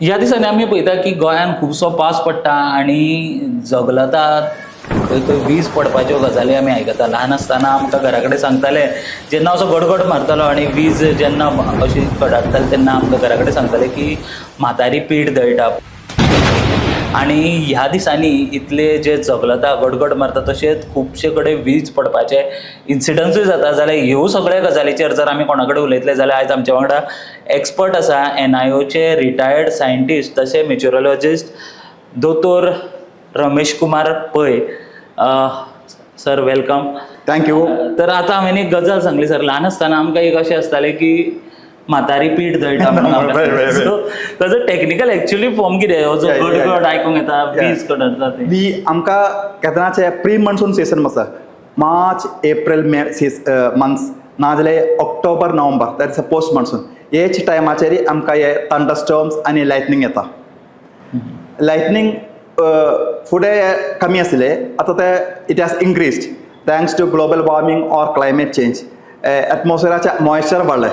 ह्या दिसांनी आमी पळयता की गोंयांत खुबसो पावस पडटा आनी जगलता खंय खंय वीज पडपाच्यो गजाली आमी आयकता. ल्हान आसतना आमकां घरा कडेन सांगताले, जेन्ना असो गडगड मारतालो आनी वीज जेन्ना अशी कडाडटाली तेन्ना आमकां घरा कडेन सांगताले की म्हातारी पीठ दळटा. आनी ह्या दिसांनी इतले जे जगलता, गडगड मारता, तशेंच खुबशे कडेन वीज पडपाचे इन्सिडंट्सूय जाता. जाल्यार ह्यो सगळ्या गजालीचेर जर आमी कोणा कडेन उलयतले जाल्यार आयज आमच्या वांगडा एक्सपर्ट आसा, एनआयओचे रिटायर्ड सायंटिस्ट तशें मेटियोरोलॉजिस्ट दोतोर Ramesh Kumar Pai. Sir, welcome. Thank you. तर आतां हांवें एक गजाल सांगली सर, ल्हान आसतना आमकां एक अशें आसतालें की म्हातारी पीठ दळटा म्हणून. सो ताजो टेक्निकल एक्चुअली फॉर्म कितें, हो जो गडगड आयकूंक येता, वीज कडकता ते? वी आमकां केदनाचे प्री मॉन्सून सीजन आसा, मार्च, एप्रिल, मे सीज मंथ्स, नाजाल्यार October, November, that is a post monsoon. हेच टायमाचेर आमकां हे थंडरस्टॉर्म्स आनी लायटनींग येता. लायटनींग फुडें कमी आसले, आतां ते it has increased thanks to global warming or climate change. एटमॉस्फियराचें मॉयश्चर वाडलें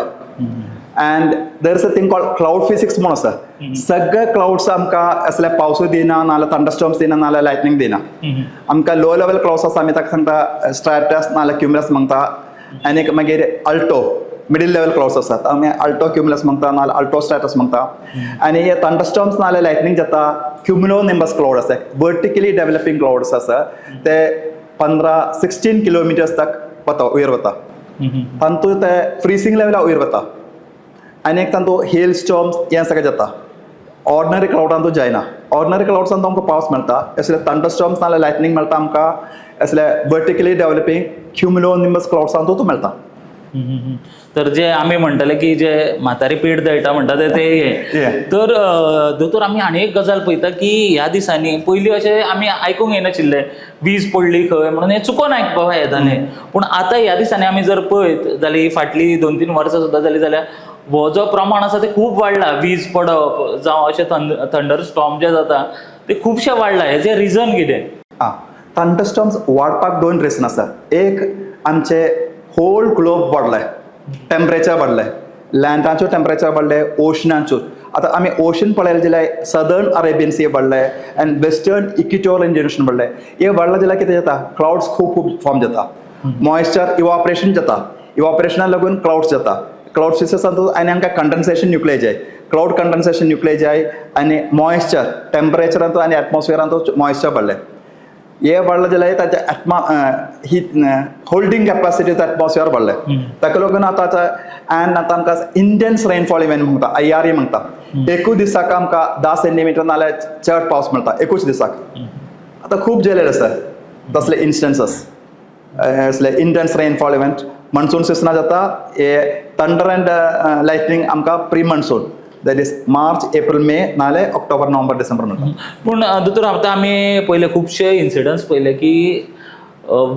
and there is a thing called cloud physics म्हणून आसा. सगळे क्लाउड्स आमकां असले पावसूय दिना, नाल्यार थंडरस्टॉर्म्स दिना, नाल्यार लायटनींग दिना. आमकां लो लेवल क्लाउड्स आसा, आमी ताका सांगता स्ट्रॅटस नाल्यार क्युमुलस म्हणटा. आनी मागीर अल्टो, मिडल लेवल क्लाउड्स आसात, आमी अल्टो क्युमुलस म्हणटा नाल्यार अल्टो स्ट्रॅटस म्हणटा. आनी हे थंडरस्टॉर्म्स नाल्यार लायटनींग जाता क्युमुलो निम्बस क्लाउड आसा, वर्टिकली डेव्हलपींग क्लाउड्स आसा, ते 15 16 किलोमिटर्स तक वता, वयर वता. तांतूत ते फ्रिसींग लेवला वयर वता आनी एक तांतू हेल स्टॉर्म्स हें सगळें जाता. ऑर्डनरी क्लाउडान जायना. ऑर्डनरी क्लाउड्सान आमकां पावस मेळटा, असले थंडरस्टॉर्म्स नाल्यार लायटनींग मेळटा आमकां असले वर्टिकली डेव्हलपींग क्युमुलो निम्बस क्लाउड्सान तूं मेळटा. तर जे आमी म्हणटले की जे म्हातारी पीठ दळटा म्हणटा ते ते हे. तर दोतोर, आमी आनी एक गजाल पळयता की ह्या दिसांनी, पयलीं अशें आमी आयकूंक येनाशिल्लें वीज पडली खंय म्हणून, हें चुकोन आयकपाक येतालें. पूण आतां ह्या दिसांनी आमी जर पळयत जाल्यार, ही फाटलीं 2-3 वर्सां सुद्दां जालीं जाल्यार, हो जो प्रमाण आसा ते खूब वाडला. वीज पडप जावं अशें थंडर स्टॉर्म जे जाता ते खुबशे वाडला. हेजें रिजन कितें? आं, थंडरस्टॉर्म्स वाडपाक दोन रिजन आसा. एक, आमचे होल ग्लोब वाडलाय, टेम्परेचर वाडलें, लँडाचो टेम्परेचर वाडलें, ओशनाचो. आतां आमी ओशन पळयलें जाल्यार सदर्न अरेबियन सी वाडलें आनी वेस्टर्न इक्विटोरियल इंडियन ओशन वाडलें. हे वाडलें जाल्यार कितें जाता? क्लाउड्स खूब खूब फॉर्म जाता, मॉइश्चर इवॉपरेशन जाता, इवॉपरेशना लागून क्लाउड्स जाता. क्लाउड्स आनी आमकां कंडन्सेशन न्युक्लियाय जाय, क्लाउड कंडन्सेशन न्युक्लियाय जाय. आनी मॉइश्चर टेम्परेचरांत आनी एटमॉस्फियरांत मॉइश्चर वाडलें. हे वाडलें जाल्यार ताच्या एटमा ही होल्डींग कॅपॅसिटी एटमॉस्फियर वाडलें. ताका लागून आतां अँड आतां आमकां इंटेन्स रेनफॉल इव्हेंट म्हणटा, आयआरई म्हणटा. एकूच दिसाक आमकां 10 सेंटीमिटर नाल्यार चड पावस मेळटा एकूच दिसाक. आतां खूब जालेले आसा तसले इन्स्टन्सीस, असले इंटेन्स रेनफॉल इव्हेंट मॉन्सून सिजना जाता. हे थंडर अँड लायटनींग आमकां pre monsoon, that is March, April, May नाल्यार ऑक्टोबर, नोव्हेंबर, डिसेंबर मेळटा. पूण दोतोर, आतां आमी पयले खुबशे इन्सिडंट्स पळयले की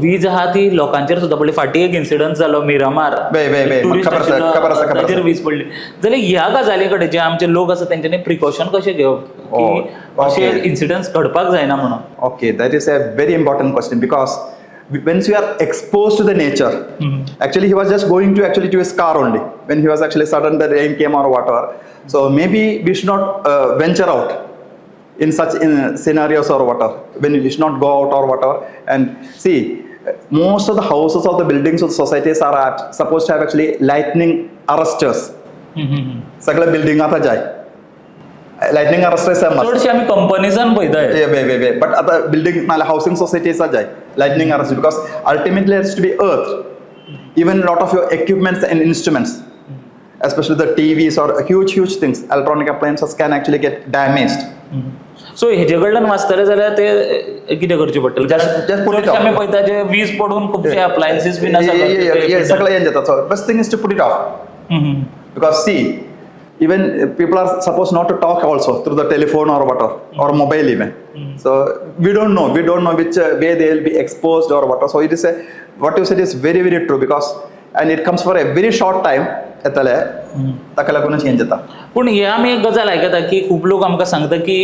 वीज आहा ती लोकांचेर सुद्दां पडली. फाटीं एक इन्सिडंट जालो मिरामार. वे, वे, वे, टुरिस्ट खबर आसा, आशिल्लो, खबर आसा, खबर ताचेर आसा. वीज पडली. जाल्यार ह्या गजाली कडेन जे आमचे लोक आसा तेंच्यांनी प्रिकॉशन कशें घेवप की अशे इन्सिडंट्स घडपाक जायना म्हणून? Okay, that is a very important question because once you are exposed to the nature, actually he was just going to actually to his car only when he was actually sudden the rain came or whatever. So maybe we should not venture out in such in scenarios or whatever. When you should not go out or whatever. And see, most of the houses of the buildings of the societies are supposed to have actually lightning arresters. सगळे building आता जाय lightning arresters must. चडशे आमी कंपनीजान पळयताय. Yeah, way, way, way. But other building, नाल्यार housing societies are जाय lightning arrest because ultimately it has to be earth. Even lot of your equipments and instruments, especially the TVs or huge, huge things, electronic appliances can actually get damaged. So हेजे कडल्यान वाचतले जाल्यार ते कितें करचें पडटलें? Just put it चडशे off. आमी पळयता जे वीज पडून खुबशे अप्लायन्सीस बीन आसा. Yeah, सगळं हें जाता. So best thing is to put it off. Because see, even people are supposed not to talk also through the telephone or whatever, or mobile even. So we don't know which way they will be exposed or whatever. So it is a, what you said is very, very true because, and it comes for a very short time, येतले, ताका लागून change जाता. पूण हे आमी एक गजाल आयकता की खूब लोक आमकां सांगता की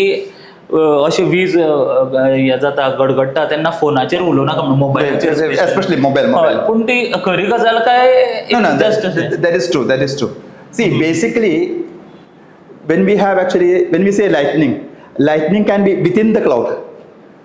अशें वीज हें जाता, गडगडटा तेन्ना फोनाचेर उलोवं नाका म्हणून, मोबायलाचेर. Especially mobile, mobile. पूण ती खरी गजाल काय No, just that is true. That is true. See, basically, When we have actually, when we say lightning, lightning can be within the cloud.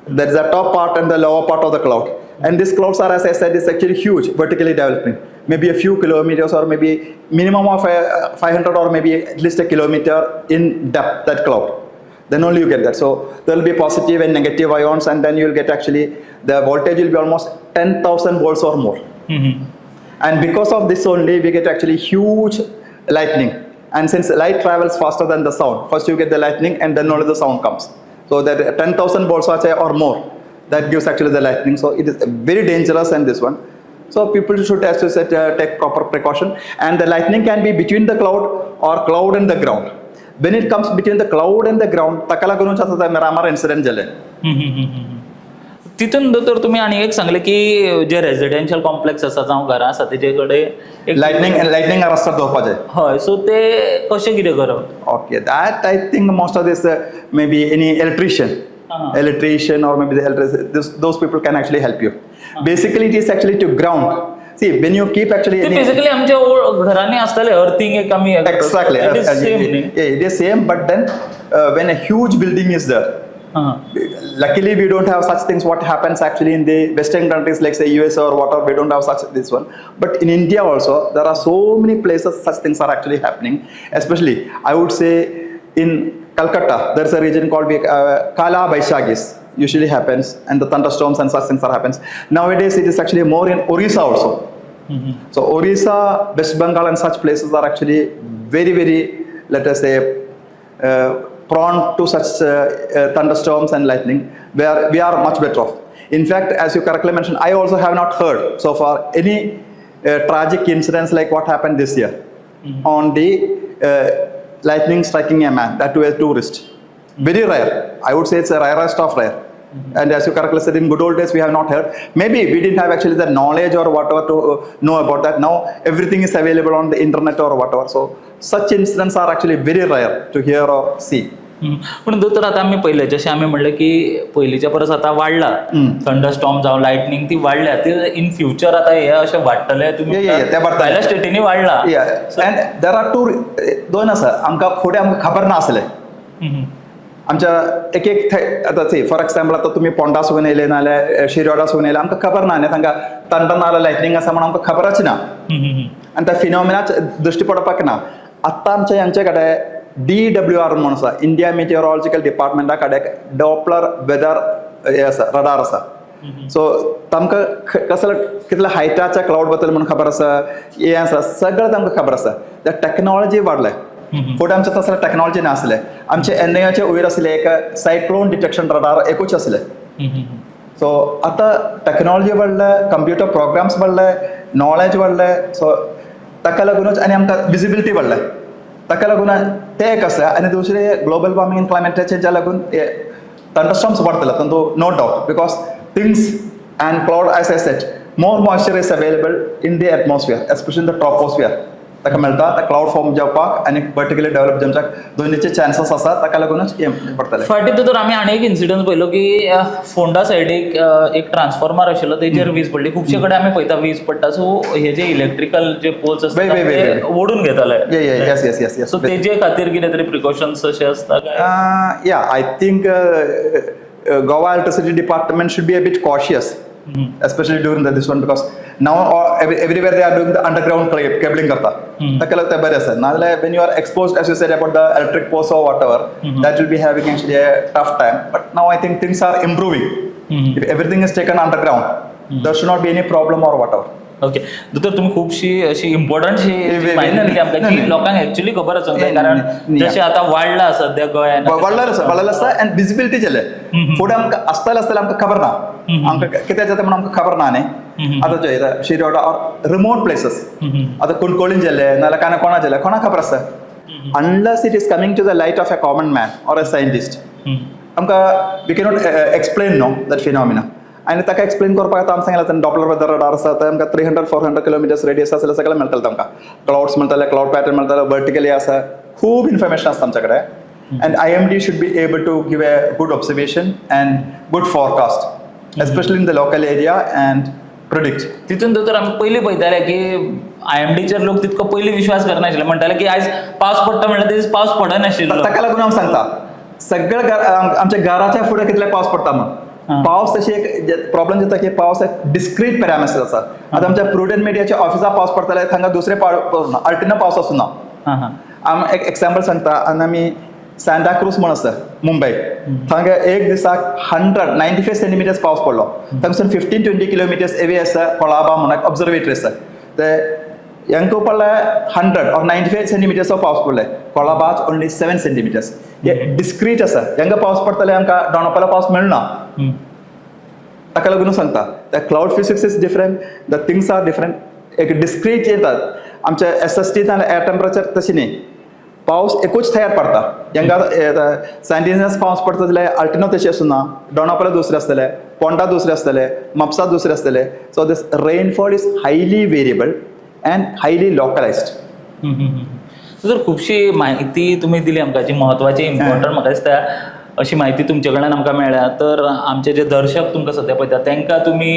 There is a top part and the lower part of the cloud. And these clouds are, as I said, is actually huge, vertically developing. Maybe a few kilometers or maybe minimum of 500 or maybe at least a kilometer in depth, that cloud. Then only you get that. So there will be positive and negative ions, and then you will get actually, the voltage will be almost 10,000 volts or more. And because of this only, we get actually huge lightning. And since light travels faster than the sound, first you get the lightning and then only the sound comes. So that 10,000 volts or more, that gives actually the lightning. So it is very dangerous, and this one. So people should, as you said, take proper precaution. And the lightning can be between the cloud or cloud and the ground. When it comes between the cloud and the ground, ताका लागूनच आतां Miramar incident जाले. तितून दोतोर तुमी आनी एक सांगलें की जे रेजिडेन्शियल कॉम्प्लेक्स आसा जावं घरां आसा तेजे कडेन एक लायटनिंग अरेस्टर दवरपाचें. हय, सो ते कशें कितें करप? Okay, that I think most of this maybe any electrician, electrician or maybe the electrician, those people can actually help you. Basically, it is actually to ground. See, when you keep actually ते any, basically आमच्या घरांनी आसताले earthing एक आमी Exactly, it is same न्ही? Yeah, it is same. But then when a huge building is there, luckily we don't have such things. What happens actually in the Western countries like say US or whatever, we don't have such this one. But in India also, there are so many places such things are actually happening. Especially, I would say in Calcutta, there's a region called Kala Baishagis usually happens, and the thunderstorms and such things are happens. Nowadays, it is actually more in Orissa also. So Orissa, West Bengal and such places are actually very, very, let us say, prone to such thunderstorms and lightning, where we are much better off. In fact, as you correctly mentioned, I also have not heard so far any tragic incidents like what happened this year on the lightning striking a man, that too a tourist. Very rare. I would say it's a rarest of rare. And as you correctly said, in good old days we have not heard. Maybe we didn't have actually the knowledge or whatever to know about that. Now everything is available on the internet or whatever. So such incidents are actually very rare to hear or see. पूण दोतोर, आतां आमी पळयलें, जशें आमी म्हणलें की पयलींच्या परस आतां वाडला थंडर स्टॉर्म जावं लायटनींग ती वाडल्या, ती इन फ्युचर आतां हे अशें वाडटलें तुमी? Yeah, ते वाडटलें. भायल्या स्टेटींनी वाडला. Yeah. And there are two, दोन आसा आमकां फुडें आमकां खबर नासलें. आमच्या एक एक थंय आतां सी, फॉर एक्झाम्पल, आतां तुमी पोंडा सून येयले नाल्यार शिरोडा सून येयले, आमकां खबर ना न्ही तांकां थंडर नाल्यार लायटनींग आसा म्हणून आमकां खबरच ना आनी त्या फिनॉमिनाच दृश्टी पडपाक ना. आत्तां आमच्या हेंचे कडेन डीडब्ल्यूआर म्हणून आसा, इंडिया मिटियोलॉजिकल डिपार्टमेंटा कडेन डॉपलर वेदर हें आसा, रडार आसा. सो तांकां कसले कितले हायटाच्या क्लाउड बद्दल म्हणून खबर आसा, हें आसा, सगळें तांकां खबर आसा. त्या टॅक्नॉलॉजी वाडले. फुडें आमचें तसलें टॅक्नॉलॉजी नासलें. आमचे एनएचे वयर आसलें एक सायक्लोन डिटेक्शन रडार एकूच आसलें. सो आतां टॅक्नॉलॉजी वाडले, कंप्युटर प्रोग्राम्स वाडले, नॉलेज वाडले. सो ताका लागूनच आनी आमकां विजिबिलिटी वाडले, ताका लागून तें एक आसा. आनी दुसरें ग्लोबल वॉर्मिंग आनी क्लायमेट चेंजा लागून थंडरस्टॉर्म्स वाडटले तातूंत no doubt, because things and cloud, as I said, more moisture is available in the atmosphere, especially in the troposphere. ताका मेळटा त्या क्लाउड फॉर्म जावपाक आनी वर्टिकली डेव्हलप जावपाक दोनीचे चान्सीस आसा. ताका लागूनच हें पडटलें. फाटीं दोतोर आमी आनी एक इन्सिडंट पळयलो की फोंडा सायडीक एक ट्रान्सफॉर्मर आशिल्लो, तेजेर वीज पडली. खुबशे कडेन आमी पळयता वीज पडटा. सो हे जे इलेक्ट्रिकल जे पोल्स आसता वय, ते ओडून घेताले. Yes. सो तेजे खातीर कितें तरी प्रिकॉशन्स अशे आसता काय? Yeah, I think Goa Electricity Department should be a bit cautious, especially during this one, because now everywhere they are doing the underground cabling करता. ताका लागून तें बरें आसा. नाजाल्यार when you are exposed, as you said, about the electric posts or whatever, that will be having actually a tough time. But now I think things are improving. If everything is taken underground, there should not be any problem or whatever. Okay दोतोर, तुमी खुबशी अशी इम्पॉर्टंटशी म्हायती दिली आमकां की लोकांक actually खबर आसूंक जाय, कारण जशें आतां वाडलां सद्या गोंयांत. वाडलेलें आसा, वाडलेलें आसा आनी विजिबिलिटी जालें. फुडें आमकां आसतालें आसतालें, आमकां खबर ना, आमकां कितें जाता म्हणून आमकां खबर ना न्ही. आतां चोय शिरोडा ऑर रिमोट प्लेसीस, आतां कुणकोळीन जालें नाल्यार काणकोणा जालें, कोणाक खबर आसता? Unless it is coming to the light of a common man or a scientist, आमकां we cannot explain no that phenomena. आनी ताका एक्सप्लेन करपाक आतां आमी सांगलें, डॉपलर वेदर रडार आसा, ते आमकां 300 400 किलोमिटर्स रेडियस आसल्यार सगळें मेळटलें तांकां. क्लाउड्स मेळटले, क्लाउड पॅटर्न मेळटले, वर्टिकली आसा, खूब इन्फॉर्मेशन आसता आमच्या कडेन. And IMD should be able to give a good observation and good forecast, especially in the local area and predict. तितून तर आमी पयलीं पळयताले की आयएमडीचेर लोक तितको पयलीं विश्वास करनाशिल्ले, म्हणटाले की आयज पावस पडटा म्हणल्यार ते दीस पावस पडनाशिल्लो. ताका लागून हांव सांगता, सगळे आमच्या घराच्या फुडें कितले पावस पडटा म्हण. पावस तशी एक प्रॉब्लेम जाता की पावस एक डिस्क्रीट पॅरामिटर आसा. आतां आमच्या प्रुडंट मिडियाच्या ऑफिसा पावस पडटाले, थांगा दुसरे पावस अल्टिना पावस आसना. आम एक एक्साम्पल सांगता, आनी आमी सांताक्रूज म्हण आसा मुंबय, थांगा एक दिसाक 195 सेंटीमिटर्स पावस पडलो. थंगसून 15-20 किलोमिटर्स एवे आसा कोळाबा म्हणून एक ऑब्जर्वेटरी आसा, ते यांको पडले 100 ऑर 95 सेंटीमिटर्स पावस पडले, कोळाबाच ओन्ली 7 सेंटीमिटर्स. हे डिस्क्रीट आसा. हांगा पावस पडटले, आमकां दोंडापाला पावस मेळना. ताका लागून सांगता, the cloud physics is different, the things are different. एक डिस्क्रीट येतात आमच्या एसएसटी आनी एअर टेम्परेचर तशी न्ही. पावस एकूच तयार पडटा. हांगा सायंटिनास पावस पडटा जाल्यार अल्टिनो तशें आसना, दोंडापाला दुसरें आसतलें, पोंडा दुसरें आसतलें, म्हापसा दुसरें आसतलें. So this rainfall is highly variable and highly localized. तर खुबशी म्हायती तुमी दिली आमकां, जी म्हत्वाची, इम्पॉर्टंट म्हाका दिसता अशी म्हायती तुमचे कडल्यान आमकां मेळ्ळ्या. तर आमचे जे दर्शक तुमकां सद्या पळयता तांकां तुमी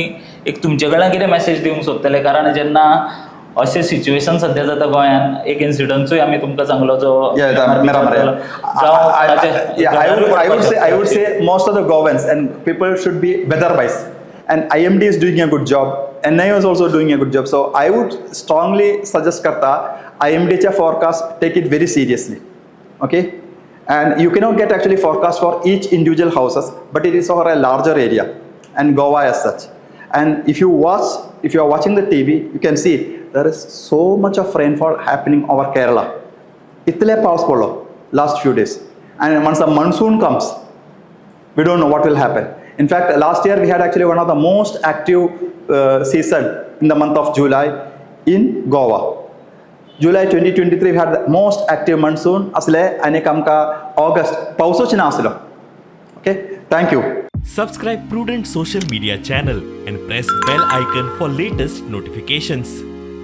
एक तुमचे कडल्यान कितें मॅसेज दिवंक सोदतले? कारण जेन्ना अशें सिच्युएशन सद्या जाता गोंयान, एक इन्सिडंसूय आमी तुमकां सांगलो जो I would say most of the Goans and people should be weather wise, and IMD is doing a good job, NIO is also doing a good job. So I would strongly suggest karta IMD cha forecast, take it very seriously. Okay, and you cannot get actually forecast for each individual houses, but it is over a larger area and Goa as such. And if you are watching the TV, you can see there is so much of rainfall happening over Kerala. Itle paus padlo last few days, and once the monsoon comes, we don't know what will happen. In fact, last year we had actually one of the most active season in the month of July in Goa. July 2023 we had the most active monsoon asle, anik amka August pausoch na aslo. Okay, thank you. Subscribe Prudent Social Media channel and press bell icon for latest notifications.